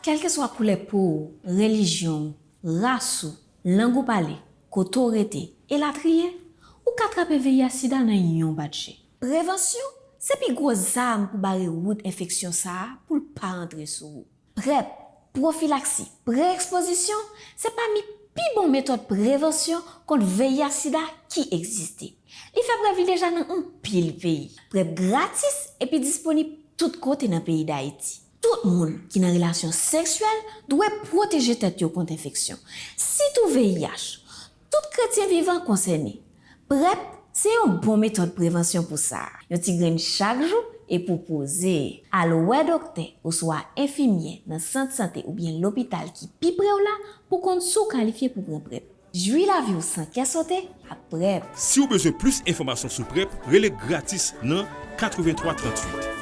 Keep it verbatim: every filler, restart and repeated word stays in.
Kèlkeswa koulè po w, relijyon w, ras ou, lang ou pale, kote w rete, elatriye, ou ka trape V I H sida nan yon bat je. Prevansyon se pi gwo zam pou bare wout enfeksyon sa a pou l pa antre sou ou. PrEP, pwofilaksi, pre-ekspozisyon, se pami pi bon metòd prevansyon kont V I H sida ki egziste. Li fè prèv li deja nan anpil peyi. PrEP gratis epi disponib tout kote nan peyi Dayiti. Tout moun ki nan relasyon seksyèl dwe pwoteje tèt yo kont enfeksyon, sitou V I H. Tout kretyen vivan konsène. PrEP se yon bon metòd prevansyon pou sa. Yon ti grenn chak jou epi w poze. Al wè doktè oswa enfimyè nan sant sante oubyen lopital ki pi pre w la pou konn si w kalifye pou pran PrEP. Jwi lavi w san kè sote ak PrEP. Si w bezwen plis enfòmasyon sou PrEP, rele gratis nan katrevenntwa tranntuit.